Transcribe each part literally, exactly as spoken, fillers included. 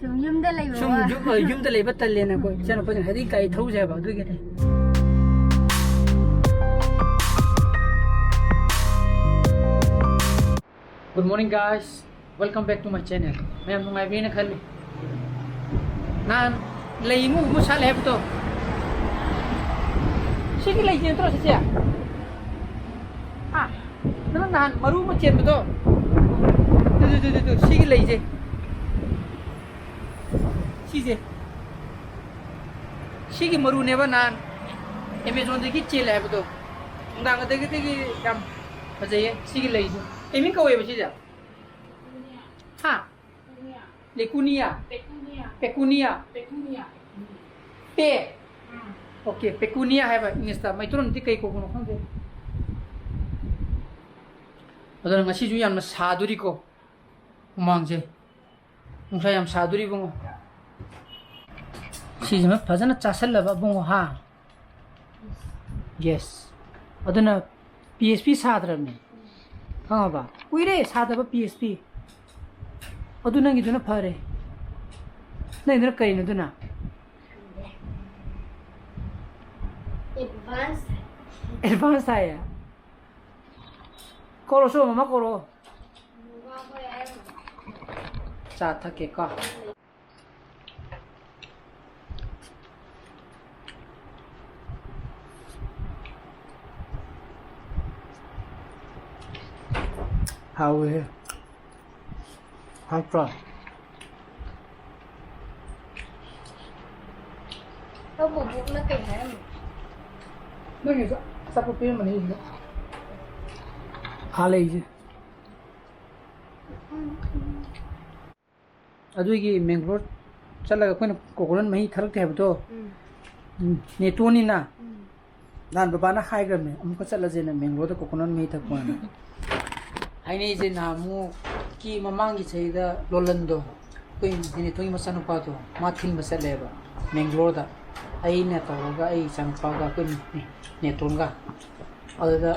ꯁꯨꯝ ꯌꯨꯝꯗ ꯂꯩꯕ ꯁꯨꯝ ꯋꯥ- ꯌꯨꯝ-, ꯑ, ꯌꯨꯝꯗ ꯂꯩꯕ ꯇꯜꯂꯦꯅ ꯑꯩꯈꯣꯏ ꯏꯆꯥꯅꯨꯄꯥꯁꯤꯡ ꯍꯥꯏꯗꯤ ꯒꯥꯔꯤ ꯊꯧꯁꯦ ꯍꯥꯏꯕ ꯑꯗꯨꯒꯤꯅꯦ꯫ Good morning, guys. Welcome back to my channel. ꯃꯌꯥꯝ ꯅꯨꯡꯉꯥꯏꯕꯤꯅ ꯈꯜꯂꯤ꯫ ꯅꯍꯥꯟ ꯂꯩ ꯏꯃꯨ ꯏꯃꯨ ꯁꯥꯠꯂꯦ ꯍꯥꯏꯕꯗꯣ, ꯁꯤꯒꯤ ꯂꯩꯁꯦ ꯅꯠꯇ꯭ꯔꯣ ꯁꯤꯁꯦ? ꯍꯥ? ꯅꯪ ꯅꯍꯥꯟ ꯃꯔꯨ ꯑꯃ ꯆꯦꯟꯕꯗꯣ? ꯇꯨ, ꯇꯨ, ꯇꯨ, ꯇꯨ, ꯇꯨ, ꯁꯤꯒꯤ ꯂꯩꯁꯦ꯫ ꯁꯤꯁꯦ꯫ ꯁꯤꯒꯤ ꯃꯔꯨꯅꯦꯕ ꯅꯍꯥꯟ Amazon-ꯗꯒꯤ ꯆꯦꯜꯂꯦ ꯍꯥꯏꯕꯗꯣ꯫ ꯅꯨꯡꯗꯥꯡꯗꯒꯤꯗꯒꯤ ꯌꯥꯝ ꯐꯖꯩꯌꯦ ꯁꯤꯒꯤ ꯂꯩꯁꯦ꯫ ꯀꯩ ꯃꯤꯡ ꯀꯧꯋꯦꯕ ꯁꯤꯁꯦ? ꯍꯥ? Lecunia? Pecunia. Pecunia. Pecunia. ꯄꯦ? ꯎꯝ. Okay, pecunia ꯍꯥꯏꯕ English-ꯇ꯫ ꯃꯩꯇꯩꯂꯣꯟꯗꯗꯤ ꯀꯩ ꯀꯧꯕꯅꯣ ꯈꯪꯗꯦ꯫ ꯑꯗꯨꯅ ꯉꯁꯤꯁꯨ ꯌꯥꯝꯅ ꯁꯥꯗꯣꯔꯤꯀꯣ ꯍꯨꯃꯥꯡꯁꯦ꯫ ꯅꯨꯡꯁꯥ ꯌꯥꯝ ꯁꯥꯗꯣꯔꯤ ꯏꯕꯨꯡꯉꯣ꯫ ꯁꯤꯁꯤꯃ ꯐꯖꯅ ꯆꯥꯁꯜꯂꯕ ꯏꯕꯨꯡꯉꯣ, ꯍꯥ? Yes. ꯑꯗꯨꯅ P S P ꯁꯥꯗ꯭ꯔꯕꯅꯦ꯫ ꯈꯪꯉꯕ? ꯀꯨꯏꯔꯦ ꯁꯥꯗꯕ P S P꯫ ꯑꯗꯨ ꯅꯪꯒꯤꯗꯨꯅ ꯐꯔꯦ꯫ ꯅꯪꯒꯤꯗꯨꯅ ꯀꯩꯅꯣ ꯑꯗꯨꯅ? Advance. Advance ꯍꯥꯏꯌꯦ? ꯀꯧꯔꯣ, ꯁꯣꯝ ꯑꯃ ꯀꯧꯔꯣ꯫ ꯆꯥ ꯊꯛꯀꯦꯀꯣ꯫ ꯍꯥꯎꯋꯦꯍꯦ꯫ ꯍꯥꯎꯇ꯭ꯔꯣ? ꯅꯪ ꯕꯨꯕꯣꯛꯅ ꯀꯩ ꯍꯥꯏꯔꯝꯃꯤ? ꯅꯪꯒꯤꯁꯨ ꯑꯆꯥꯄꯣꯠ ꯄꯤꯔꯝꯕꯅꯤ ꯁꯤꯗ꯫ ꯍꯥ ꯂꯩꯁꯦ꯫ ꯑꯗꯨꯒꯤ ꯃꯦꯡꯒ꯭ꯂꯣꯔ ꯆꯠꯂꯒ ꯑꯩꯈꯣꯏꯅ ꯀꯣꯀꯣꯅꯠ ꯃꯍꯤ ꯊꯛꯂꯛꯇꯦ ꯍꯥꯏꯕꯗꯣ, ꯎꯝ꯫ ꯎꯝ, ꯅꯦꯇꯣꯅꯤꯅ꯫ ꯎꯝ꯫ ꯅꯍꯥꯟ ꯕꯕꯥꯅ ꯍꯥꯏꯈ꯭ꯔꯕꯅꯦ, "ꯑꯃꯨꯛꯀ ꯆꯠꯂꯁꯦꯅ ꯃꯦꯡꯒ꯭ꯂꯣꯔꯗ ꯀꯣꯀꯣꯅꯠ ꯃꯍꯤ ꯊꯛꯄ" ꯍꯥꯏꯅ꯫ ꯍꯥꯏꯅꯩꯁꯦ ꯅꯍꯥꯟꯃꯨꯛꯀꯤ ꯃꯃꯥꯡꯒꯤ ꯆꯍꯤꯗ ꯂꯣꯂꯟꯗꯣ, ꯑꯩꯈꯣꯏ ꯅꯦꯇꯣꯒꯤ ꯃꯆꯥꯅꯨꯄꯥꯗꯣ, ꯃꯥ ꯊꯤꯟꯕ ꯆꯠꯂꯦꯕ ꯃꯦꯡꯒ꯭ꯂꯣꯔꯗ꯫ ꯑꯩꯅ ꯇꯧꯔꯒ, ꯑꯩ ꯏꯆꯥꯅꯨꯄꯥꯒ, ꯑꯩꯈꯣꯏ ꯅꯦ-, ꯅꯦꯇꯣꯟꯒ꯫ ꯑꯗꯨꯗ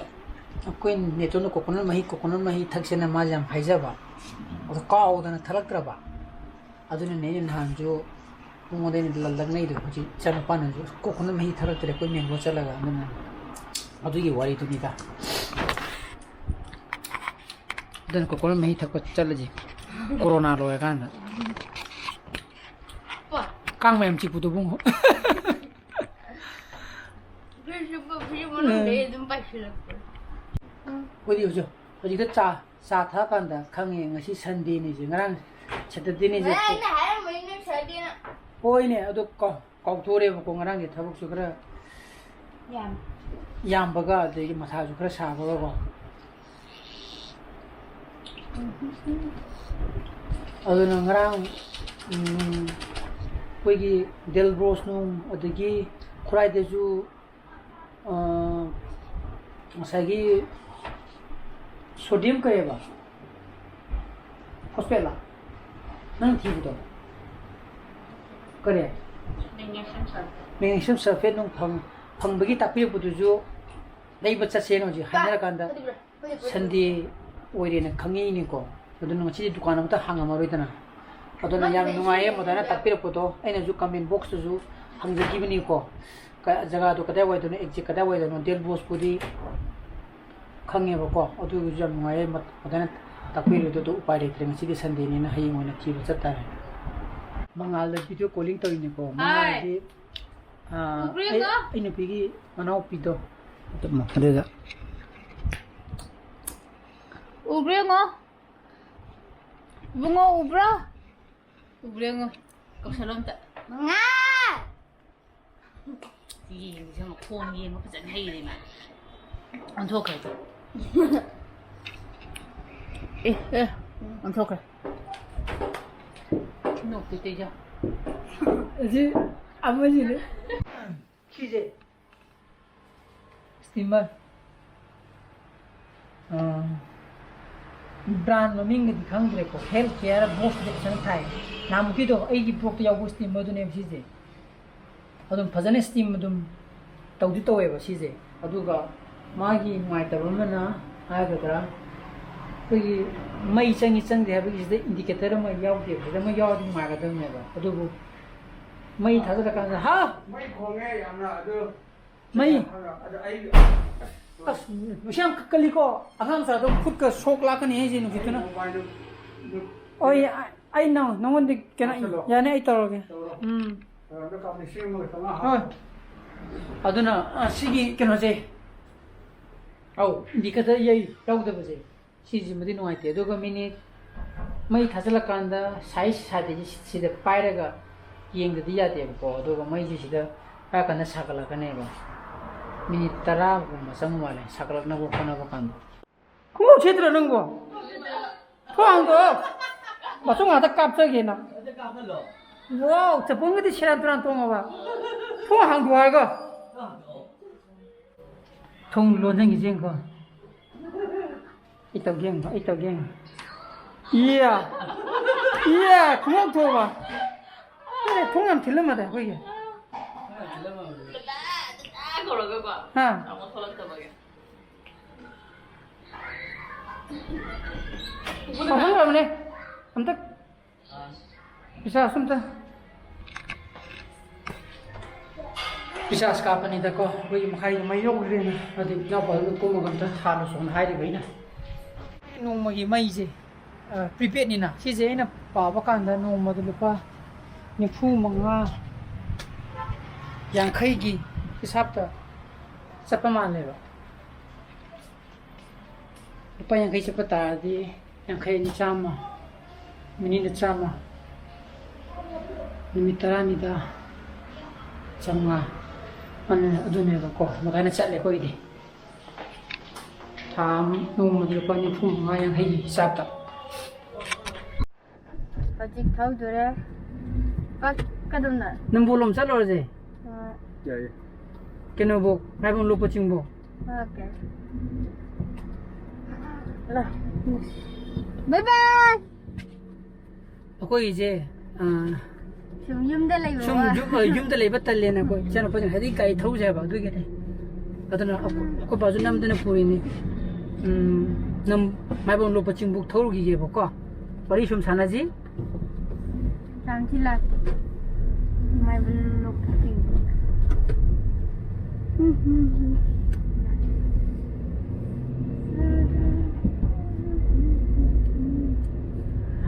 ꯑꯩꯈꯣꯏ ꯅꯦꯇꯣꯟꯗ ꯀꯣꯀꯣꯅꯠ ꯃꯍꯤ, ꯀꯣꯀꯣꯅꯠ ꯃꯍꯤ ꯊꯛꯁꯦꯅ ꯃꯥꯁꯦ ꯌꯥꯝ ꯍꯥꯏꯖꯕ꯫ ꯑꯗꯣ ꯀꯥꯎꯗꯅ ꯊꯛꯂꯛꯇ꯭ꯔꯕ꯫ ꯑꯗꯨꯅꯅꯦ ꯑꯩꯅ ꯅꯍꯥꯟꯁꯨ ꯃꯉꯣꯟꯗ ꯑꯩꯅ ꯂꯛꯅꯩꯗꯣ꯫ ꯍꯧꯖꯤꯛ ꯏꯆꯥꯅꯨꯄꯥꯅꯁꯨ ꯀꯣꯀꯣꯅꯠ ꯃꯍꯤ ꯊꯛꯂꯛꯇ꯭ꯔꯦ ꯑꯩꯈꯣꯏ ꯃꯦꯡꯒꯣ ꯆꯠꯂꯒ꯫ ꯑꯗꯨꯅ ꯑꯗꯨꯒꯤ ꯋꯥꯔꯤꯗꯨꯅꯤꯗ꯫ ꯑꯗꯨꯅ ꯀꯣꯀꯣꯅꯠ ꯃꯍꯤ ꯊꯛꯄ ꯆꯠꯂꯁꯤ, ꯀꯣꯔꯣꯅꯥ ꯂꯣꯏꯔꯀꯥꯟꯗ꯫ ꯀꯥꯡ ꯃꯌꯥꯝ ꯆꯤꯛꯄꯗꯨꯕꯨ꯫ ꯐ꯭ꯔꯤꯖ ꯁꯨꯞꯄ, ꯐ꯭ꯔꯤꯖ ꯃꯅꯨꯡꯗꯒꯤ ꯑꯗꯨꯝ ꯄꯥꯏꯁꯤꯜꯂꯛꯄ꯫ ꯑꯩꯈꯣꯏꯗꯤ ꯍꯧꯖꯤꯛ, ꯍꯧꯖꯤꯛꯇ ꯆꯥ, ꯆꯥ ꯊꯛꯑꯀꯥꯟꯗ ꯈꯪꯉꯦ ꯉꯁꯤ ꯁꯟꯗꯦꯅꯤꯁꯦ, ꯉꯔꯥꯡ ꯁꯦꯇꯔꯗꯦꯅꯤꯁꯦ꯫ ꯉꯔꯥꯡ ꯑꯩꯅ ꯍꯥꯏꯔꯝꯕꯅꯤꯅꯦ ꯁꯟꯗꯦꯅ꯫ ꯍꯣꯏꯅꯦ, ꯑꯗꯨ ꯀꯥꯎ-, ꯀꯥꯎꯊꯣꯛꯎꯔꯦꯕꯀꯣ, ꯉꯔꯥꯡꯁꯦ ꯊꯕꯛꯁꯨ ꯈꯔ ꯌꯥꯝ꯫ ꯌꯥꯝꯕꯒ, ꯑꯗꯒꯤ ꯃꯊꯥꯁꯨ ꯈꯔ ꯁꯥꯕꯒꯀꯣ꯫ ꯑꯗꯨꯅ ꯉꯔꯥꯡ, ꯎꯝ, ꯑꯩꯈꯣꯏꯒꯤ ꯗꯦꯜ ꯕ꯭ꯔꯣꯁ ꯅꯨꯡ, ꯑꯗꯒꯤ ꯈꯨꯔꯥꯏꯗꯁꯨ, ꯑ, ꯉꯁꯥꯏꯒꯤ ꯁꯣꯗꯤꯌꯝ ꯀꯩꯑꯕ? ꯐꯣꯁꯐꯦꯠꯂ? ꯅꯪ ꯊꯤꯕꯗꯣ? ꯀꯔꯤ? Magnesium sulfate꯫ Magnesium sulfate ꯅꯨꯡ ꯐꯪ-, ꯐꯪꯕꯒꯤ ꯇꯥꯛꯄꯤꯔꯛꯄꯗꯨꯁꯨ ꯂꯩꯕ ꯆꯠꯁꯦꯅ ꯍꯧꯖꯤꯛ ꯍꯥꯏꯅꯔꯀꯥꯟꯗ꯫ ꯁꯟꯗꯦ ꯑꯣꯏꯔꯦꯅ ꯈꯪꯉꯤꯅꯤꯀꯣ꯫ ꯑꯗꯨꯅ ꯉꯁꯤꯗꯤ ꯗꯨꯀꯥꯟ ꯑꯃꯇ ꯍꯥꯡꯉꯝꯃꯔꯣꯏꯗꯅ꯫ ꯑꯗꯨꯅ ꯌꯥꯝ ꯅꯨꯡꯉꯥꯏꯌꯦ ꯃꯗꯥꯅ ꯇꯥꯛꯄꯤꯔꯛꯄꯗꯣ꯫ ꯑꯩꯅꯁꯨ comment box ꯇꯁꯨ ꯍꯪꯖꯈꯤꯕꯅꯤꯀꯣ꯫ ꯀ-, ꯖꯒꯥꯗꯣ ꯀꯗꯥꯏꯋꯥꯏꯗꯅꯣ, exact ꯀꯗꯥꯏꯋꯥꯏꯗꯅꯣ, ꯗꯦꯜ ꯕ꯭ꯔꯣꯁꯄꯨꯗꯤ ꯈꯪꯉꯦꯕꯀꯣ꯫ ꯑꯗꯨꯒꯤꯁꯨ ꯌꯥꯝ ꯅꯨꯡꯉꯥꯏꯌꯦ ꯃ-, ꯃꯗꯥꯅ ꯇꯥꯛꯄꯤꯔꯤꯗꯣ꯫ ꯑꯗꯨ ꯎꯄꯥꯏ ꯂꯩꯇ꯭ꯔꯦ, ꯉꯁꯤꯗꯤ ꯁꯟꯗꯦꯅꯤꯅ ꯍꯌꯦꯡ ꯑꯣꯏꯅ ꯊꯤꯕ ꯆꯠꯇꯥꯔꯦ꯫ ꯃꯉꯥꯜꯗ video calling ꯇꯧꯔꯤꯅꯤꯀꯣ꯫ ꯃꯉꯥꯜꯗꯤ, ꯑꯥ, ꯎꯈ꯭ꯔꯦ ꯑꯩ, ꯉꯣ꯫ ꯑꯩ ꯅꯨꯄꯤꯒꯤ ꯃꯅꯥꯎꯄꯤꯗꯣ꯫ ꯑꯗꯨꯗ꯫ ꯎꯕ꯭ꯔ ꯌꯦꯡꯉꯣ꯫ ꯏꯕꯨꯡꯉꯣ, ꯎꯕ꯭ꯔꯥ? ꯎꯕ꯭ꯔ ꯌꯦꯡꯉꯣ꯫ ꯀꯧꯁꯜꯂꯣ ꯑꯝꯇ꯫ ꯃꯉꯥ! ꯌꯦꯡꯁꯦ ꯌꯦꯡꯉꯣ, ꯈꯣꯟ ꯌꯦꯡꯕ ꯐꯖꯅ ꯍꯩꯔꯦ ꯃꯥ꯫ ꯑꯣꯟꯊꯣꯛꯈ꯭ꯔꯦ꯫ ꯑꯦ, ꯑꯦ, ꯑꯣꯟꯊꯣꯛꯈ꯭ꯔꯦ꯫ ꯅꯣꯛꯇꯦ ꯇꯩꯖ꯫ ꯑꯁꯤ ꯑꯃꯁꯤꯅꯦ꯫ ꯁꯤꯁꯦ steamer꯫ ꯑꯥ, brand ꯃꯃꯤꯡꯒꯗꯤ ꯈꯪꯗ꯭ꯔꯦꯀꯣ꯫ Health Care Boss Action ꯊꯥꯏ꯫ ꯅꯍꯥꯟꯃꯨꯛꯀꯤꯗꯣ ꯑꯩꯒꯤ vlog ꯇ ꯌꯥꯎꯕ steamer ꯗꯨꯅꯦꯕ ꯁꯤꯁꯦ꯫ ꯑꯗꯨꯝ ꯐꯖꯅ steam ꯑꯗꯨꯝ ꯇꯧꯗꯤ ꯇꯧꯋꯦꯕ ꯁꯤꯁꯦ꯫ ꯑꯗꯨꯒ ꯃꯥꯒꯤ ꯅꯨꯡꯉꯥꯏꯇꯕ ꯑꯃꯅ ꯍꯥꯏꯒꯗ꯭ꯔꯥ, ꯑꯩꯈꯣꯏꯒꯤ ꯃꯩ ꯆꯪꯉꯤ ꯆꯪꯗꯦ ꯍꯥꯏꯕꯒꯤꯁꯤꯗ ꯏꯟꯗꯤꯀꯦꯇꯔ ꯑꯃ ꯌꯥꯎꯗꯦꯕ, ꯁꯤꯗ ꯑꯃ ꯌꯥꯎꯔꯗꯤ ꯅꯨꯡꯉꯥꯏꯒꯗꯕꯅꯦꯕ꯫ ꯑꯗꯨꯕꯨ ꯃꯩ ꯊꯥꯖꯤꯜꯂꯀꯥꯟꯗ, ꯍꯥ? ꯃꯩ ꯈꯣꯡꯉꯦ ꯌꯥꯝꯅ꯫ ꯑꯗꯨ ꯃꯩ? ꯑꯗꯨ ꯑꯩ ꯑꯁ, ꯅꯨꯡꯁꯤ ꯌꯥꯝ ꯀꯜꯂꯤꯀꯣ꯫ ꯑꯉꯥꯡ ꯃꯆꯥꯗꯣ ꯈꯨꯠꯀ ꯁꯣꯛ ꯂꯥꯛꯀꯅꯤ ꯍꯥꯏꯁꯦ ꯅꯨꯡꯁꯤꯠꯇꯨꯅ꯫ ꯃꯣꯕꯥꯏꯜꯗꯨ ꯍꯣꯏ, ꯑꯩ ꯅꯪ ꯅꯉꯣꯟꯗ ꯀꯩꯅꯣ ꯍꯥꯞꯆꯜꯂꯣ꯫ ꯌꯥꯅꯤ, ꯑꯩ ꯇꯧꯔꯒꯦ꯫ ꯇꯧꯔꯣ꯫ ꯎꯝ꯫ ꯑꯗꯨꯅ ꯀꯥꯞꯄ ꯁꯦꯝꯃꯒ ꯆꯪꯉꯛꯑꯣ꯫ ꯍꯣꯏ꯫ ꯑꯗꯨꯅ, ꯑ, ꯁꯤꯒꯤ ꯀꯩꯅꯣꯁꯦ, ꯑꯧ, ꯏꯟꯗꯤꯀꯦꯇꯔ ꯌꯩ ꯌꯥꯎꯗꯕꯁꯦ, ꯁꯤꯁꯤꯃꯗꯤ ꯅꯨꯡꯉꯥꯏꯇꯦ꯫ ꯑꯗꯨꯒ ꯃꯤꯅꯤꯠ ꯃꯩ ꯊꯥꯖꯤꯜꯂꯀꯥꯟꯗ ꯁꯥꯏ ꯁꯥꯗꯦꯁꯦ ꯁꯤꯗ ꯄꯥꯏꯔꯒ ꯌꯦꯡꯗꯗꯤ ꯌꯥꯗꯦꯕꯀꯣ꯫ ꯑꯗꯨꯒ ꯃꯩꯁꯦ ꯁꯤꯗ ꯄꯥꯏꯔꯀꯥꯟꯗ ꯁꯥꯒꯠꯂꯛꯀꯅꯦꯕ꯫ ꯃꯤꯅꯤꯠ ꯇꯔꯥꯒꯨꯝꯕ ꯆꯪꯕ ꯃꯥꯜꯂꯦ ꯁꯥꯒꯠꯂꯛꯅꯕ ꯍꯣꯠꯅꯕ ꯀꯥꯟꯗ꯫ ꯈꯣꯡꯎꯞ ꯁꯦꯠꯇ꯭ꯔꯣ ꯅꯪꯕꯣ? ꯊꯣꯡ ꯍꯥꯡꯗꯣꯛꯑꯣ꯫ ꯃꯆꯨ ꯉꯥꯛꯇ ꯀꯥꯞꯆꯒꯦꯅ꯫ ꯋꯥꯎ, ꯆꯄꯣꯟꯒꯗꯤ ꯁꯦꯔꯥꯟ ꯇꯨꯔꯥꯟ ꯇꯣꯡꯉꯕ꯫ ꯊꯣꯡ ꯍꯥꯡꯗꯣꯛꯑꯣ ꯍꯥꯏꯔꯒ꯫ ꯊꯣꯡ ꯂꯣꯟꯁꯤꯟꯈꯤꯁꯦ ꯌꯦꯡꯀꯣ꯫ ꯑꯩ ꯇꯧꯒꯦ ꯌꯦꯡꯉꯣ, ꯑꯩ ꯇꯧꯒꯦ ꯌꯦꯡꯉꯣ꯫ ꯏꯌꯥ! ꯏꯌꯥ! ꯈꯣꯡꯎꯞ ꯊꯣꯛꯑꯕ? ꯑꯦ, ꯊꯣꯡ ꯌꯥꯝ ꯊꯤꯜꯂꯝꯃꯗ ꯑꯩꯈꯣꯏꯒꯤ꯫ ꯀꯧꯔꯒꯀꯣ꯫ ꯍꯥ? ꯑꯃꯨꯛ ꯊꯣꯛꯂꯛꯇꯕꯒꯤ꯫ ꯄꯥꯈꯪꯈ꯭ꯔꯕꯅꯦ꯫ ꯑꯝꯇ ꯄꯩꯁꯥ ꯑꯁꯨꯝꯇ꯫ ꯄꯩꯁꯥ ꯀꯥꯞꯄꯅꯤꯗꯀꯣ, ꯑꯩꯈꯣꯏꯒꯤ ꯃꯈꯥꯏꯗꯣ ꯃꯩ ꯌꯧꯈ꯭ꯔꯦꯅ꯫ ꯑꯗꯨ ꯏꯅꯥꯎꯄꯥꯗꯨꯗ ꯀꯨꯝꯃꯒ ꯑꯝꯇ ꯊꯥꯜꯂꯨꯆꯣꯅ ꯍꯥꯏꯔꯤꯕ ꯑꯩꯅ꯫ ꯅꯣꯡꯃꯒꯤ ꯃꯩꯁꯦ, ꯑ, ꯄ꯭ꯔꯤꯄꯦꯗꯅꯤꯅ, ꯁꯤꯁꯦ ꯑꯩꯅ ꯄꯥꯕ ꯀꯥꯟꯗ ꯅꯣꯡꯃꯗ ꯂꯨꯄꯥ ꯅꯤꯐꯨ ꯃꯉꯥ, ꯌꯥꯡꯈꯩꯒꯤ ꯍꯤꯁꯥꯞꯇ ꯆꯠꯄ ꯃꯥꯜꯂꯦꯕ꯫ ꯂꯨꯄꯥ ꯌꯥꯡꯈꯩ ꯆꯠꯄ ꯇꯥꯔꯗꯤ, ꯌꯥꯡꯈꯩ ꯑꯅꯤ ꯆꯥꯝꯃ, ꯃꯤꯅꯤꯠꯅ ꯆꯥꯝꯃ, ꯅꯨꯃꯤꯠ ꯇꯔꯥꯅꯤꯗ ꯆꯥꯝꯃꯉꯥ꯫ ꯑꯗꯨꯅꯦꯕꯀꯣ, ꯑꯗꯨꯃꯥꯏꯅ ꯆꯠꯂꯦ ꯑꯩꯈꯣꯏꯒꯤꯗꯤ꯫ ꯊꯥ ꯑꯃ, ꯅꯣꯡꯃꯗ ꯂꯨꯄꯥ ꯅꯤꯐꯨ ꯃꯉꯥ, ꯌꯥꯡꯈꯩꯒꯤ ꯍꯤꯁꯥꯞꯇ꯫ ꯍꯧꯖꯤꯛ ꯊꯧꯗꯣꯔꯦ꯫ ꯀ-, ꯀꯗꯣꯝꯗ? ꯅꯝꯕꯣꯜꯂꯣꯝ ꯆꯠꯂꯨꯔꯁꯦ꯫ ꯍꯣꯏ꯫ ꯌꯥꯏꯌꯦ꯫ ꯀꯩꯅꯣꯕꯨ, ꯔꯥꯏꯕꯝ ꯂꯣꯛꯄ ꯆꯤꯡꯕꯨ꯫ ꯑꯣꯀꯦ꯫ ꯂꯥ꯫ ꯕꯥꯏ ꯕꯥꯏ꯫ ꯑꯩꯈꯣꯏꯒꯤꯁꯦ, ꯑꯥ, ꯁꯨꯝ ꯌꯨꯝꯗ ꯂꯩꯕ ꯁꯨꯝ ꯋꯥ-, ꯌꯨꯝ-, ꯌꯨꯝꯗ ꯂꯩꯕ ꯇꯜꯂꯦꯅ ꯑꯩꯈꯣꯏ ꯏꯆꯥꯅꯨꯄꯥꯁꯤꯡ ꯍꯥꯏꯗꯤ ꯒꯥꯔꯤ ꯊꯧꯁꯦ ꯍꯥꯏꯕ, ꯑꯗꯨꯒꯤꯅꯤ꯫ ꯑꯗꯨꯅ ꯑꯩꯈꯣꯏ, ꯑꯩꯈꯣꯏ ꯕꯥꯁꯨ ꯅꯝꯗꯅ ꯄꯨꯔꯤꯅꯤ꯫ ꯎꯝ, ꯅꯪ ꯃꯥꯏꯕꯝ ꯂꯣꯛꯄ ꯆꯤꯡꯕꯨꯛ ꯊꯧꯔꯨꯈꯤꯒꯦꯕꯀꯣ꯫ ꯋꯥꯔꯤ ꯁꯨꯝ ꯁꯥꯟꯅꯁꯤ꯫ ꯌꯥꯝ ꯊꯤ ꯂꯥꯞꯄꯦ꯫ ꯃꯥꯏꯕꯝ ꯂꯣꯛꯄ ꯆꯤꯡꯕꯨꯛ꯫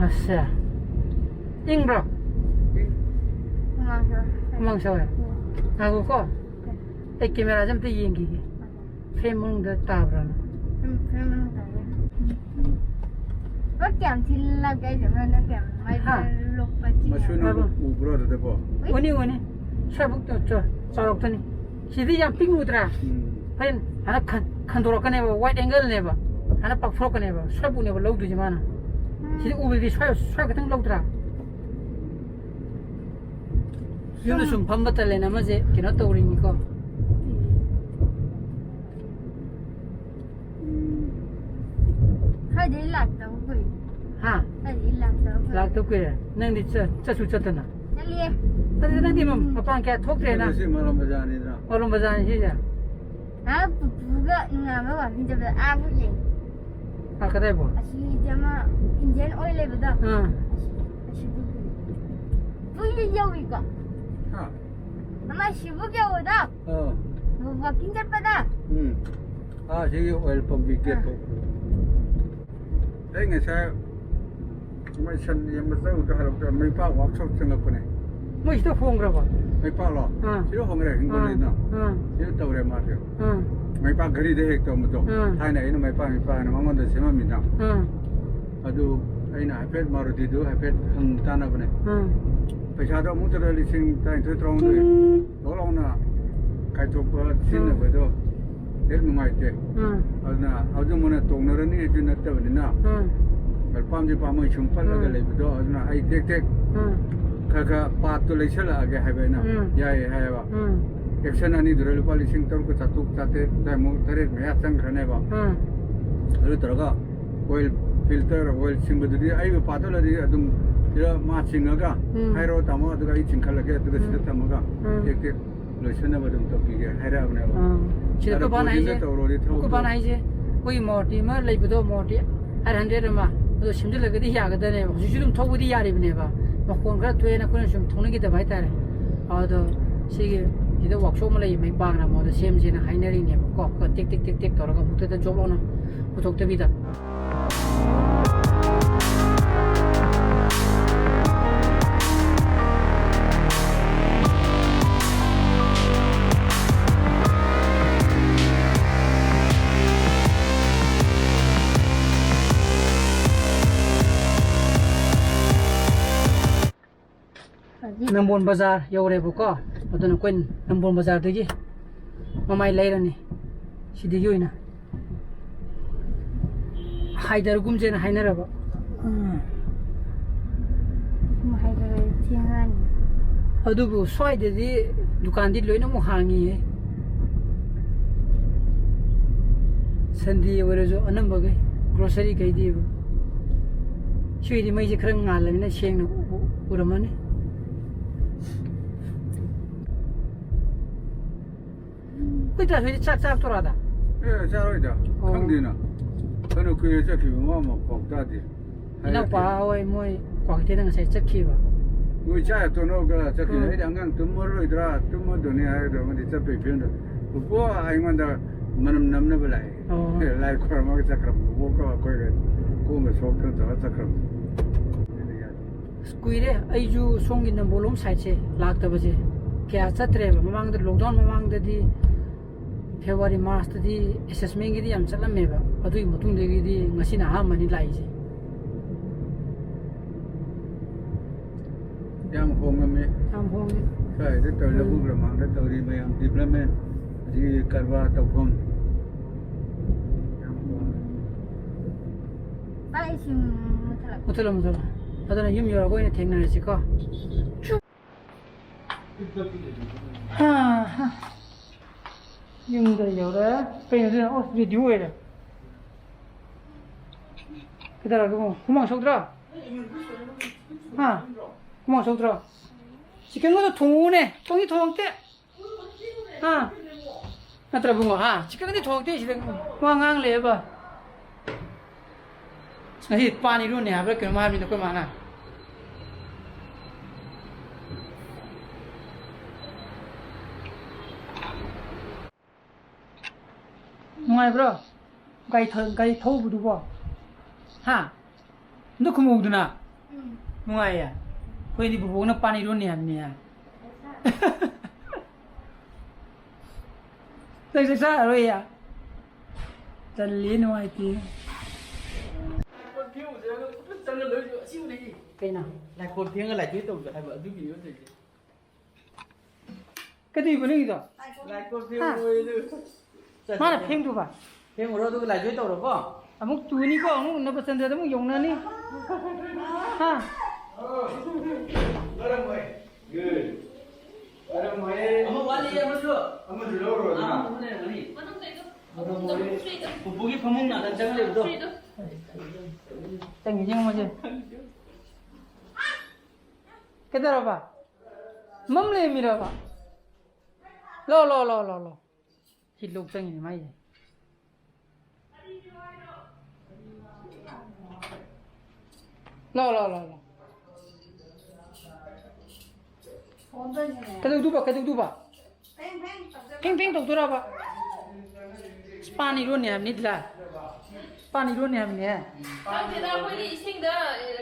ꯑꯁꯦ꯫ ꯏꯪꯕ꯭ꯔꯣ? ꯍꯨꯃꯥꯡ ꯁꯧꯋꯦ꯫ ꯍꯨꯃꯥꯡ ꯁꯧꯋꯦ? ꯎꯝ꯫ ꯉꯥꯏꯈꯣꯀꯣ꯫ ꯑꯩ ꯀꯦꯃꯦꯔꯥꯁꯦ ꯑꯝꯇ ꯌꯦꯡꯈꯤꯒꯦ꯫ ꯐ꯭ꯔꯦꯝ ꯃꯅꯨꯡꯗ ꯇꯥꯕ꯭ꯔꯥꯅ꯫ ꯎꯝ, ꯐ꯭ꯔꯦꯝ ꯃꯅꯨꯡꯗ ꯇꯥꯏꯌꯦ꯫ ꯄꯨꯔꯥ ꯀꯌꯥꯝ ꯊꯤ ꯂꯥꯞꯀꯦ ꯍꯥꯏꯁꯦ? ꯃꯥꯅ ꯀꯌꯥꯝ ꯃꯥꯏ ꯍꯥ? ꯂꯣꯛꯄ ꯆꯤꯡ ꯃꯁꯨ ꯅꯪ ꯍꯥꯏꯕ? ꯎꯕ꯭ꯔꯣ ꯑꯗꯨꯗꯀꯣ? ꯎꯅꯤ, ꯎꯅꯤ꯫ ꯁ꯭ꯋꯥꯏꯕꯨꯛ ꯆꯥꯎ-, ꯆꯥꯎꯔꯛꯇꯣꯏꯅꯤ꯫ ꯁꯤꯗꯤ ꯌꯥꯝ ꯄꯤꯛꯅ ꯎꯗ꯭ꯔꯥ? ꯎꯝ꯫ ꯍꯣꯔꯦꯟ ꯍꯥꯟꯅ ꯈꯟ-, ꯈꯟꯗꯣꯔꯛꯀꯅꯦꯕ, wide angle ꯅꯦꯕ꯫ ꯍꯥꯟꯅ ꯄꯥꯛꯊꯣꯔꯛꯀꯅꯦꯕ꯫ ꯁ꯭ꯋꯥꯏꯕꯨꯛꯅꯦꯕ ꯂꯧꯗꯣꯏꯁꯦ ꯃꯥꯅ꯫ ꯎꯝ꯫ ꯁꯤꯗꯤ ꯎꯕꯗꯤ ꯁ꯭ꯋꯥꯏ, ꯁ꯭ꯋꯥꯏ ꯈꯛꯇꯪ ꯂꯧꯗ꯭ꯔꯥ? ꯌꯨꯝꯗ ꯁꯨꯝ ꯐꯝꯕ ꯇꯜꯂꯦꯅ ꯑꯃꯁꯦ ꯀꯩꯅꯣ ꯇꯧꯔꯤꯅꯤꯀꯣ꯫ ꯈꯔꯗꯤ ꯂꯥꯛꯇꯕ ꯀꯨꯏꯔꯦ꯫ ꯍꯥ? ꯈꯔꯗꯤ ꯂꯥꯛꯇꯕ ꯀꯨꯏꯔꯦ꯫ ꯂꯥꯛꯇꯕ ꯀꯨꯏꯔꯦ꯫ ꯅꯪꯗꯤ ꯆꯠ-, ꯆꯠꯁꯨ ꯆꯠꯇꯅ꯫ ꯆꯠꯂꯤꯌꯦ꯫ ꯑꯗꯨꯗꯤ ꯅꯪꯗꯤ ꯃ-, ꯎꯝ꯫ ꯃꯄꯥꯟ ꯀꯌꯥ ꯊꯣꯛꯇ꯭ꯔꯦꯅ? ꯆꯠꯂꯤꯁꯤ ꯃꯥꯂꯣꯝ ꯕꯖꯥꯔꯅꯤꯗꯅ꯫ ꯃꯥꯂꯣꯝ ꯕꯖꯥꯔꯅꯤ ꯁꯤꯁꯦ? ꯑꯥ, ꯄꯨꯄꯨꯒ ꯅꯣꯡꯉꯥꯟꯕ ꯋꯥꯀꯤꯡ ꯆꯠꯄꯗ ꯑꯥ ꯐꯥꯎ ꯌꯦꯡꯉꯤ꯫ ꯑꯥ, ꯀꯗꯥꯏꯕꯣ? ꯑꯁꯤꯗꯤ ꯑꯃ Indian oil ꯂꯩꯕꯗꯣ꯫ ꯑꯥ꯫ ꯑꯁꯤ, ꯑꯁꯤꯕꯨ꯫ ꯄꯨꯡꯗꯤ ꯌꯧꯏꯀꯣ꯫ ꯍꯥ? ꯑꯃ ꯑꯁꯤꯕꯨ ꯌꯧꯕꯗꯣ꯫ ꯑꯥ꯫ ꯋꯥꯀꯤꯡ ꯆꯠꯄꯗ꯫ ꯎꯝ꯫ ꯑꯥ, ꯁꯤꯒꯤ oil pumpꯀꯤ gateꯇꯣ꯫ ꯑꯥ꯫ ꯑꯩ ꯉꯁꯥꯏ ꯃꯣꯏ ꯁꯟ ꯌꯦꯡꯕ ꯆꯠꯂꯨꯕꯗ ꯍꯜꯂꯛꯄꯗ ꯃꯩꯄꯥꯛ workshop ꯆꯪꯉꯛꯄꯅꯦ꯫ ꯃꯣꯏ ꯁꯤꯗ ꯍꯣꯡꯈ꯭ꯔꯕ? ꯃꯩꯄꯥꯛꯂꯣ? ꯑꯥ꯫ ꯁꯤꯗ ꯍꯣꯡꯈ꯭ꯔꯦ, ꯍꯤꯡꯒꯣꯜꯗꯩꯅ꯫ ꯑꯥ, ꯑꯥ꯫ ꯁꯤꯗ ꯇꯧꯔꯦ ꯃꯥꯁꯦ꯫ ꯑꯥ꯫ ꯃꯩꯄꯥꯛ ꯘꯔꯤꯗ ꯍꯦꯛ ꯇꯧꯔꯝꯕꯗꯣ꯫ ꯑꯥ꯫ ꯊꯥꯏꯅ ꯑꯩꯅ ꯃꯩꯄꯥꯛ, ꯃꯩꯄꯥꯛ ꯍꯥꯏꯅ ꯃꯉꯣꯟꯗ ꯁꯦꯝꯃꯝꯃꯤꯗ꯫ ꯑꯥ꯫ ꯑꯗꯨ ꯑꯩꯅ ꯍꯥꯏꯐꯦꯠ ꯃꯥꯔꯨꯇꯤꯗꯨ ꯍꯥꯏꯐꯦꯠ ꯍꯪ ꯇꯥꯟꯅꯕꯅꯦ꯫ ꯑꯥ꯫ ꯄꯩꯁꯥꯗꯣ ꯑꯃꯨꯛꯇꯗ ꯂꯤꯁꯤꯡ ꯇꯔꯥꯅꯤꯊꯣꯏ, ꯇꯔꯥꯍꯨꯝꯗꯣꯏ꯫ ꯂꯣꯛ ꯂꯥꯎꯅ ꯀꯥꯏꯊꯣꯛꯄ ꯁꯤꯖꯤꯟꯅꯕꯗꯣ ꯍꯦꯛ ꯅꯨꯡꯉꯥꯏꯇꯦ꯫ ꯎꯝ꯫ ꯑꯗꯨꯅ ꯑꯗꯨ ꯃꯣꯏꯅ ꯇꯣꯡꯅꯔꯅꯤ ꯍꯥꯏꯁꯨ ꯅꯠꯇꯕꯅꯤꯅ, ꯎꯝ꯫ ꯄꯥꯝꯁꯦ ꯄꯥꯝꯃꯣꯏ ꯁꯨꯝ ꯄꯠꯂꯒ ꯎꯝ꯫ ꯂꯩꯕꯗꯣ, ꯑꯗꯨꯅ ꯑꯩ ꯇꯦꯛ ꯇꯦꯛ ꯎꯝ꯫ ꯈꯔ ꯈꯔ ꯄꯥꯠꯇꯣ ꯂꯩꯁꯜꯂꯛꯑꯒꯦ ꯍꯥꯏꯕ ꯑꯩꯅ꯫ ꯎꯝ꯫ ꯌꯥꯏꯌꯦ ꯍꯥꯏꯌꯦꯕ꯫ ꯎꯝ꯫ Action ꯑꯅꯤꯗꯨꯗ ꯂꯨꯄꯥ ꯂꯤꯁꯤꯡ ꯇꯔꯨꯛꯀ ꯆꯥꯇ꯭ꯔꯨꯛ, ꯆꯥꯇ꯭ꯔꯦꯠ ꯑꯗꯥꯏꯃꯨꯛ, ꯇꯔꯦꯠ ꯃꯌꯥ ꯆꯪꯈ꯭ꯔꯅꯦꯕ꯫ ꯎꯝ꯫ ꯑꯗꯨ ꯇꯧꯔꯒ oil filter, oil ꯁꯤꯟꯕꯗꯨꯗꯤ ꯑꯩꯒ ꯄꯥꯠꯇꯣ ꯂꯩꯔꯗꯤ ꯑꯗꯨꯝ ꯁꯤꯗ ꯃꯥ ꯆꯤꯡꯉꯒ ꯎꯝ꯫ ꯍꯥꯏꯔꯛꯑꯣ ꯇꯥꯃꯣ, ꯑꯗꯨꯒ ꯑꯩ ꯆꯤꯡꯈꯠꯂꯒꯦ, ꯑꯗꯨꯒ ꯁꯤꯗ ꯎꯝ꯫ ꯊꯝꯃꯒ ꯎꯝ꯫ ꯇꯦꯛ ꯇꯦꯛ ꯂꯣꯏꯁꯟꯅꯕ ꯑꯗꯨꯝ ꯇꯧꯕꯤꯒꯦ ꯍꯥꯏꯔꯛꯑꯕꯅꯦꯕ꯫ ꯑꯥ꯫ ꯁꯤꯗ ꯑꯗꯣ ꯑꯩꯈꯣꯏ ꯕꯥꯅ ꯕꯣꯔꯗꯤꯡꯗ ꯍꯥꯏꯁꯦ, ꯇꯧꯔꯣꯗꯤ ꯊꯕꯛꯇꯣ ꯑꯩꯈꯣꯏ ꯕꯥꯅ ꯍꯥꯏꯁꯦ, ꯑꯩꯈꯣꯏꯒꯤ ꯃꯣꯔꯇꯤ ꯑꯃ ꯂꯩꯕꯗꯣ, ꯃꯣꯔꯇꯤ ꯑꯩꯠ ꯍꯟꯗ꯭ꯔꯦꯠ ꯑꯃ, ꯑꯗꯣ ꯁꯦꯝꯖꯤꯜꯂꯒꯗꯤ ꯌꯥꯒꯗꯅꯦꯕ꯫ ꯍꯧꯖꯤꯛꯁꯨ ꯑꯗꯨꯝ ꯊꯧꯕꯗꯤ ꯌꯥꯔꯤꯕꯅꯦꯕ, ꯃꯈꯣꯟ ꯈꯔ ꯊꯣꯛꯑꯦꯅ ꯑꯩꯈꯣꯏꯅ ꯁꯨꯝ ꯊꯧꯅꯈꯤꯗꯕ ꯍꯥꯏꯇꯥꯔꯦ꯫ ꯑꯗꯣ ꯁꯤꯒꯤ ꯁꯤꯗ ꯋꯥꯛꯁꯣꯞ ꯑꯃ ꯂꯩ, ꯃꯩ ꯄꯥꯡꯅ ꯃꯉꯣꯟꯗ ꯁꯦꯝꯁꯦꯅ ꯍꯥꯏꯅꯔꯤꯅꯦꯕꯀꯣ꯫ ꯇꯤꯛ ꯇꯤꯛ ꯇꯤꯛ ꯇꯤꯛ ꯇꯧꯔꯒ ꯑꯃꯨꯛꯇꯗ ꯖꯣꯞ ꯂꯥꯎꯅ ꯄꯨꯊꯣꯛꯇꯕꯤꯗ꯫ ꯅꯝꯕꯣꯜ ꯕꯖꯥꯔ ꯌꯧꯔꯦꯕꯀꯣ꯫ ꯑꯗꯨꯅ ꯑꯩꯈꯣꯏ ꯅꯝꯕꯣꯜ ꯕꯖꯥꯔꯗꯒꯤ ꯃꯃꯥꯏ ꯂꯩꯔꯅꯤ꯫ ꯁꯤꯗꯒꯤ ꯑꯣꯏꯅ ꯍꯥꯏꯗꯔꯒꯨꯝꯁꯦꯅ ꯍꯥꯏꯅꯔꯕ꯫ ꯎꯝ꯫ ꯁꯨꯝ ꯍꯥꯏꯗꯔꯗꯤ ꯊꯦꯡꯉꯅꯤ꯫ ꯑꯗꯨꯕꯨ ꯁ꯭ꯋꯥꯏꯗꯗꯤ ꯗꯨꯀꯥꯟꯗꯤ ꯂꯣꯏꯅꯃꯛ ꯍꯥꯡꯉꯤꯌꯦ꯫ ꯁꯟꯗꯦ ꯑꯣꯏꯔꯁꯨ ꯑꯅꯝꯕꯈꯩ ꯒ꯭ꯔꯣꯁꯔꯤ ꯀꯩꯗꯤꯕ꯫ ꯁꯤꯗꯤ ꯃꯩꯁꯦ ꯈꯔ ꯉꯥꯜꯂꯃꯤꯅ ꯁꯦꯡꯅ ꯎ-, ꯎꯔꯝꯃꯅꯤ꯫ ꯑꯩꯈꯣꯏ ꯇꯥ ꯍꯣꯏꯗꯤ ꯆꯥꯛ ꯆꯥꯔꯛꯇꯣꯔꯥꯗ? ꯑꯦ, ꯆꯥꯔꯣꯏꯗ꯫ ꯑꯣ꯫ ꯈꯪꯗꯦꯅ꯫ ꯐꯅ ꯀꯨꯏꯔꯦ ꯆꯠꯈꯤꯕ, ꯃꯥ ꯑꯃ ꯄꯥꯎ ꯇꯥꯗꯦ꯫ ꯏꯅꯥꯎꯄꯥ ꯍꯥꯏꯔꯛꯇꯦ꯫ ꯍꯣꯏ ꯃꯣꯏ ꯀ꯭ꯋꯥꯀꯩꯊꯦꯜꯗ ꯉꯁꯥꯏ ꯆꯠꯈꯤꯕ꯫ ꯃꯣꯏ ꯆꯥ ꯇꯣꯛꯅꯔꯒ ꯆꯠꯈꯤꯅꯦ꯫ ꯎꯝ꯫ ꯑꯩꯗꯤ ꯑꯉꯥꯡ ꯇꯨꯝꯃꯔꯣꯏꯗ꯭ꯔꯥ, ꯇꯨꯝꯃꯗꯣꯏꯅꯦ ꯍꯥꯏꯔꯒ ꯃꯣꯏꯗꯤ ꯆꯠꯄꯩ ꯐꯤꯕꯝꯗ꯫ ꯄꯨꯄꯨ ꯑꯩꯉꯣꯟꯗ ꯃꯅꯝ ꯅꯝꯅꯕ ꯂꯥꯛꯑꯦ꯫ ꯑꯣ꯫ ꯂꯥꯏ ꯈꯣꯏꯔꯝꯃꯒ ꯆꯠꯈ꯭ꯔꯕ꯫ ꯄꯨꯄꯨꯒ ꯑꯩꯈꯣꯏꯒ ꯀꯣꯝꯕ ꯁꯣꯛꯇꯅ ꯇꯧꯔꯒ ꯆꯠꯈ꯭ꯔꯕ꯫ ꯑꯁ, ꯀꯨꯏꯔꯦ ꯑꯩꯁꯨ ꯁꯣꯝꯒꯤ ꯅꯝꯕꯣꯜꯂꯣꯝ ꯁꯥꯏꯠꯁꯦ ꯂꯥꯛꯇꯕꯁꯦ꯫ ꯀꯌꯥ ꯆꯠꯇ꯭ꯔꯦꯕ꯫ ꯃꯃꯥꯡꯗ, ꯂꯣꯛꯗꯥꯎꯟ ꯃꯃꯥꯡꯗꯗꯤ ꯐꯦꯕ꯭ꯔꯨꯋꯥꯔꯤ, ꯃꯥꯔꯁꯇꯗꯤ ꯑꯦꯁꯦꯁꯃꯦꯟꯒꯤꯗꯤ ꯌꯥꯝ ꯆꯠꯂꯝꯃꯦꯕ꯫ ꯑꯗꯨꯒꯤ ꯃꯇꯨꯡꯗꯒꯤꯗꯤ ꯉꯁꯤꯅ ꯑꯍꯥꯟꯕꯅꯤ ꯂꯥꯛꯏꯁꯦ꯫ ꯌꯥꯝ ꯍꯣꯡꯉꯝꯃꯦ꯫ ꯌꯥꯝ ꯍꯣꯡꯉꯦ꯫ ꯁ꯭ꯋꯥꯏꯗ ꯇꯧꯔꯤ, ꯎꯝ꯫ ꯂꯧꯕꯨꯛ ꯂꯝꯍꯥꯡꯗ ꯇꯧꯔꯤ ꯃꯌꯥꯝ, ꯗꯤꯕ꯭ꯂꯞꯃꯦꯟ, ꯑꯗꯒꯤ ꯀꯔꯕꯥꯔ ꯇꯧꯐꯝ꯫ ꯌꯥꯝ ꯍꯣꯡꯉꯦ꯫ ꯚꯥꯏ, ꯏꯁꯤꯡ ꯃꯨꯊꯠꯂꯛ- ꯃꯨꯊꯠꯂꯣ, ꯃꯨꯊꯠꯂꯣ꯫ ꯑꯗꯨꯅ ꯌꯨꯝ ꯌꯧꯔꯒ ꯑꯣꯏꯅ ꯊꯦꯡꯅꯔꯁꯤꯀꯣ꯫ ꯍꯥ, ꯍꯥ꯫ ꯌꯨꯝꯗ ꯌꯧꯔꯦ꯫ ꯀꯩꯅꯣ ꯁꯤꯅ? ꯑꯣ, ꯔꯦꯗꯤꯑꯣ ꯑꯣꯏꯔꯦ꯫ ꯀꯩꯗꯧꯔꯒꯦ? ꯍꯨꯃꯥꯡ ꯁꯧꯗ꯭ꯔꯣ? ꯍꯥ? ꯍꯨꯃꯥꯡ ꯁꯧꯗ꯭ꯔꯣ? ꯆꯤꯛꯀꯟꯒꯗꯣ ꯊꯣꯡꯉꯨꯅꯦ꯫ ꯊꯣꯡꯗꯤ ꯊꯣꯡꯉꯛꯇꯦ꯫ ꯍꯥ? ꯅꯠꯇ꯭ꯔ ꯕꯨꯡꯉꯣ? ꯍꯥ? ꯆꯤꯛꯀꯟꯗꯤ ꯊꯣꯡꯉꯛꯇꯦ ꯁꯤꯗ꯫ ꯋꯥ ꯉꯥꯡ ꯂꯩꯌꯦꯕ꯫ ꯉꯁꯤ ꯄꯥꯟ ꯏꯔꯣꯟꯅꯤ ꯍꯥꯏꯕ꯭ꯔꯥ ꯀꯩꯅꯣꯝ ꯍꯥꯏꯕꯅꯤꯅ ꯑꯩꯈꯣꯏ ꯃꯥꯅ꯫ ꯅꯨꯡꯉꯥꯏꯕ꯭ꯔꯣ? ꯒꯥꯔꯤ ꯊ-, ꯒꯥꯔꯤ ꯊꯧꯕꯗꯨꯕꯣ? ꯍꯥ? ꯑꯝꯇ ꯈꯨꯝꯃꯧꯗꯅ꯫ ꯎꯝ꯫ ꯅꯨꯡꯉꯥꯏꯌꯦ꯫ ꯑꯩꯈꯣꯏꯗꯤ ꯕꯨꯕꯣꯛꯅ ꯄꯥꯟ ꯏꯔꯣꯟꯅꯤ ꯍꯥꯏꯕꯅꯤ꯫ ꯅꯪ ꯆꯥꯛ ꯆꯥꯔꯔꯣꯏꯌꯦ? ꯇꯜꯂꯤ, ꯅꯨꯡꯉꯥꯏꯇꯦ꯫ ꯀꯩꯅꯣ? ꯂꯥꯏꯀꯣꯟ ꯐꯦꯡꯉ ꯂꯥꯏꯊꯣꯏ ꯇꯧꯁꯦ ꯍꯥꯏꯕ ꯑꯗꯨꯒꯤꯅꯤ ꯇꯧꯔꯤꯁꯦ꯫ ꯀꯩꯗꯧꯕ ꯅꯪꯒꯤꯗꯣ? ꯂꯥꯏꯀꯣꯟ ꯍꯥ? ꯐꯦꯡꯉꯣꯌꯦ ꯑꯗꯨ꯫ ꯃꯥꯅ ꯐꯦꯡꯗꯨꯕ? ꯐꯦꯡꯉꯨꯔꯣ ꯑꯗꯨꯒ ꯂꯥꯏꯖꯣꯏ ꯇꯧꯔꯣꯀꯣ꯫ ꯑꯃꯨꯛ ꯇꯨꯅꯤꯀꯣ, ꯑꯃꯨꯛ ꯅꯕꯆꯟꯗ꯭ꯔꯗ ꯑꯃꯨꯛ ꯌꯧꯅꯅꯤ꯫ ꯍꯥ? ꯂꯣꯏꯔꯝꯃꯣꯏ꯫ ꯂꯣꯏꯔꯝꯃꯣꯏ꯫ ꯑꯃ ꯋꯥꯠꯂꯤ, ꯑꯃꯁꯨ꯫ ꯑꯃꯁꯨ ꯂꯧꯔꯣ ꯑꯥ, ꯑꯗꯨꯅ꯫ ꯑꯃ ꯂꯩꯔꯝꯒꯅꯤ꯫ ꯄꯨꯄꯨꯒꯤ ꯐꯃꯨꯡ ꯅꯥꯀꯟ ꯆꯪꯉ ꯂꯩꯕꯗꯣ꯫ ꯆꯪꯉꯤ, ꯌꯦꯡꯉꯨꯁꯦ꯫ ꯀꯩꯗꯧꯔꯕ? ꯃꯝ ꯂꯩꯔꯝꯃꯤꯔꯕ? ꯂꯣ, ꯂꯣ, ꯂꯣ, ꯂꯣ, ꯂꯣ꯫ ꯁꯤ ꯂꯣꯛ ꯆꯪꯉꯤꯅꯦ ꯃꯥꯏꯁꯦ꯫ ꯂꯣ, ꯂꯣ, ꯂꯣ, ꯂꯣ꯫ ꯀꯩꯗꯧꯗꯨꯕ, ꯀꯩꯗꯧꯗꯨꯕ? ꯐꯦꯡ ꯐꯦꯡ ꯇꯧꯗꯣꯔꯕ? ꯏꯁ, ꯄꯥꯟ ꯏꯔꯣꯟꯅꯤ ꯍꯥꯏꯕꯅꯤ, ꯗꯤꯂꯥ꯫ ꯄꯥꯟ ꯏꯔꯣꯟꯅꯤ ꯍꯥꯏꯕꯅꯦ꯫ ꯈꯪꯗꯦꯗ, ꯑꯩꯈꯣꯏꯗꯤ ꯏꯁꯤꯡꯗ,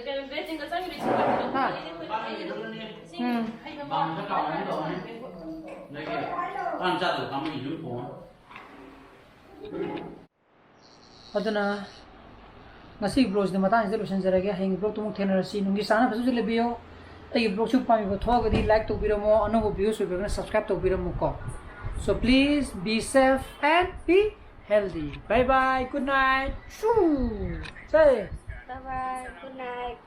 ꯀꯩꯅꯣ, ꯕꯦꯁꯤꯟꯒ ꯆꯪꯉꯤꯗꯣ ꯏꯁꯤꯡ ꯍꯥ? ꯀꯥꯞꯄꯗꯣ ꯑꯩꯈꯣꯏꯗꯤ ꯏꯁꯤꯡ ꯎꯝ꯫ ꯍꯩꯕ ꯃꯥꯡꯗ ꯀꯥꯎꯅꯤ ꯇꯧꯅꯤ꯫ ꯅꯣꯏꯒꯤ ꯄꯥꯟ ꯆꯥꯗꯕ ꯀꯥꯡꯕꯨꯒꯤ ꯌꯨꯝ ꯊꯣꯡꯉ꯫ ꯑꯗꯨꯅ ꯉꯁꯤꯒꯤ vlogꯁꯤꯗꯤ ꯃꯇꯥꯡꯁꯤꯗ ꯂꯣꯏꯁꯤꯟꯖꯔꯒꯦ꯫ ꯍꯌꯦꯡꯒꯤ vlogꯇ ꯑꯃꯨꯛ ꯊꯦꯡꯅꯔꯁꯤ꯫ ꯅꯨꯡꯒꯤ ꯆꯥꯅ ꯐꯖꯅ ꯂꯩꯕꯤꯌꯣ꯫ ꯑꯩꯒꯤ vlogꯁꯨ ꯄꯥꯝꯕꯤꯕ ꯊꯣꯛꯑꯒꯗꯤ like ꯇꯧꯕꯤꯔꯝꯃꯣ, ꯑꯅꯧꯕ views ꯑꯣꯏꯕꯤꯔꯒꯅ subscribe ꯇꯧꯕꯤꯔꯝꯃꯨꯀꯣ꯫ So please be safe and be healthy. Bye bye, good night. Shoo! Say. Bye bye, good night.